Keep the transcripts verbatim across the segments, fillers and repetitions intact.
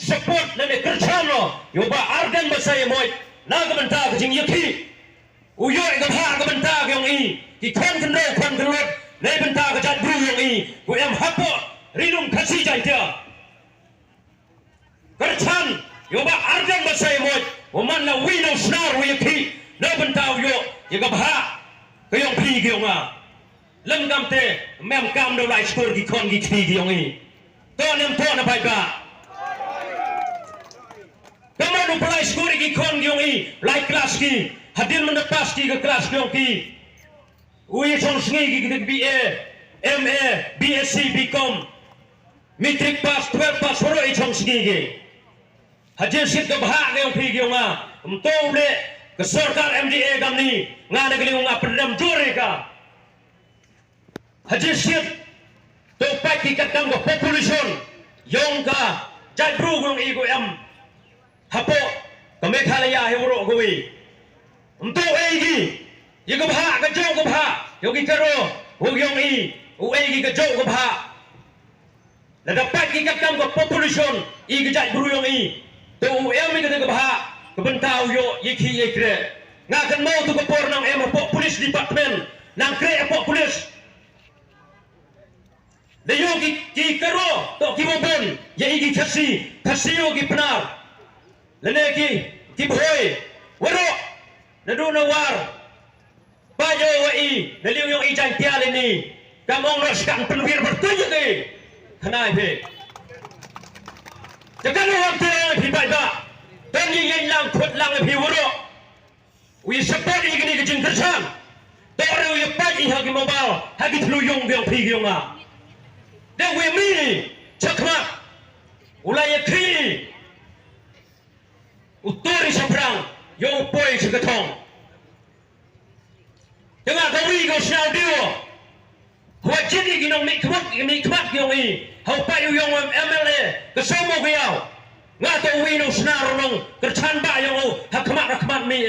Support lane kyrchan noh ïa u Bah Ardent Basaiawmoit na ka bynta ka jingïakhih. U ïoh ïa ka bhah ka bynta ka ïong i, ki khon khyndew khon khynlut, na ka bynta ka jaitbru ïong i, u em hapoh Ri Lum Khasi Jaiñtia. Kyrchan ïa u Bah Ardent Basaiawmoit, u man la uwei na u Snar u ïakhih na ka bynta u ïoh ïa ka bhah ka ïong phi ka ïong nga. Lym kam te, ym em kam da u lai skur ki khon ki kti ki ïong i. To ne ym to na paidbah. Ka mon u pynlai skur ïa ki khon ki ïong i, lai klas ki, hadien mynta pass ki ka klas ki ïong ki. U ïa shong sngi ki, ki B A, M A, B S C, B Com. Matric pass, twelve pass, baroh ïa shong sngi ki. Ha jingsngewsih ka bhah ka ïong phi ka ïong nga. Ym to u leh ka sorkar M D A kamni, nga na ka liang nga pyndem jur ïa ka. Ha jingsngewsih to peit ki katkam ka population ïong ka jaitbru ka ïong i ka em hapoh ka Meghalaya hi baroh kawei. Ym to u ei ki ïa ka bhah, ka jong ka bhah ïong ki Garo, u ïong i, u ei ki ka jong ka bhah. Lada peit ki katkam ka population i ka jaitbru ïong i, to u em i kata ka bhah ka bynta u ïoh ïakhih ïakhreh. Nga kynmaw tu ka por nang em hapoh police department, nang khreh hapoh police. Da ïoh ki, ki Garo, to ki ba bun ïa i ki Khasi, Khasi ïoh ki Pnar. Lane ki, ki Bhoi, waroh, naduh na War. Ba ïoh wa i, na liang ïong i Jaiñtia lane. Kam ong noh skan pynwir byrtuit ïa ki. Khnai phi. Te kan ong te ong phi paidbah. Kan ïa ïeng lang khut lang phi waroh. U ïa support ïa kine ki jingkyrchan. Te u ïa peit ïa ha ki mobile, ha ki thlu ïong biang phi ki ïong nga. Te u ïa mih, chakmat. U la ïa khih. U tur ïa shaphrang, ïa u poi sha ka thong. Te nga ka wi ka sñiaw diwa. Hwa jit i ki nongmihkhmat, mihkhmat ki ong i. Haw pait u yong em M L A, ka sawmo ka yaw. Nga to wi nong snar nong, kyrchan ba yong u, ha khmat ha khmat mi.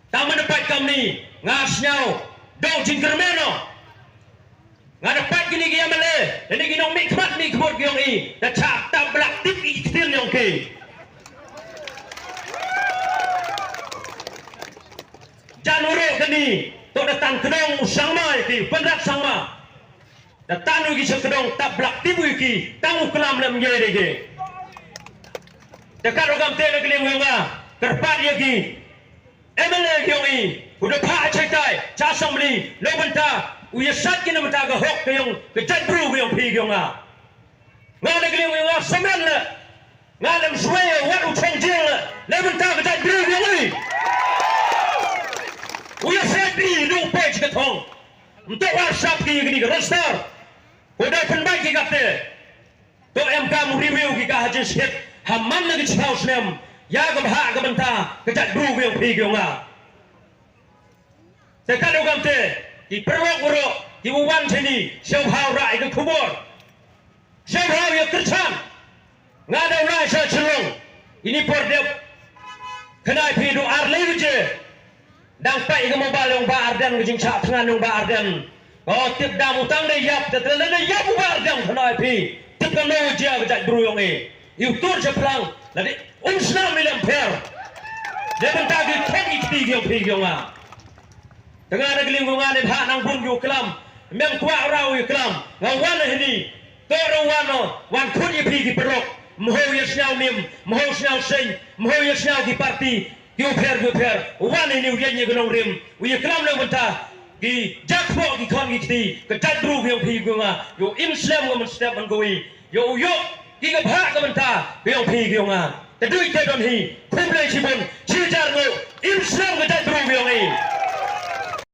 Ta man pait kam ni, nga sñiaw, dong jingkyrmen no. Nga da pait kini ki M L A, ini ki nongmihkhmat mihkhmat ki ong i, da cha ta blak tip i ktien yong ki. Jan uro kani, to da tan kdong u Sangma ïa ki, Conrad Sangma. Da tan u ki sha kdong, ta blak tip u ki, tang u klam lem ye de ki. Da kat u kam te na kling u nga, kyrpad ïa ki. M L A ki ong i, u da phah chaitai, cha assembly, no bynta, u ya sat ki na bynta ka hok ka yong, ka jait bru ka yong phi ka yong nga. Nga na kling u nga samen le, nga lem sway, wat u chong jing le, le bynta ka jait bru ka yong i. U ya sat i, no page ka thong. Mto WhatsApp ki kini ka roster. Ko dai pynbai ki kate. To em kam review ki ka ha jingsngewsih ha man na ki chiphaw snem. Ïa ka bha ka bynta ka jait bru ka yong phi ka yong nga. Te ka dei kam te ki pyrlok bro ki wan chini sngewbha rah ïa ka khubor. Sngewbha ïa kyrchan. Nga dei u lai sha Shillong. Ini por dep. Khnai phi du ar lei je. Dang peit ka mobile yong Bah Ardent, ka jingshah thngan yong Bah Ardent. Ka tip dam u tang dei ïap, te te dei ïap u Bah Ardent khnai phi. Tip ka no jia ka jait bru yong i. Iu tur shaphrang, la dei um snam i lem pher. Dei bynta ki khon i kti yong phi yong nga. Te nga na kling nga ne bha nang bun ïu klam. Mem kwah rau ïu klam. Nga wan hini. Tor wan no, wan khun ïa phi ki pyrlok. Mho ïa sñiaw nim, mho sñiaw seng, mho ïa sñiaw ki parti. Ki u pher, ki u pher, u wan ini u ïeng ïa ka nongrim, u ïa klam na bynta ki jakpoh ki khon ki kti, ka jait bru ka yong phi ka yong nga, ïa u im slem ka mynstep man ka wi, ïa u ïoh ki ka bha ka bynta ka yong phi ka yong nga. Te dei te don hi, khublei shibun, shi hajar nguh, im slem ka jait bru ka yong i.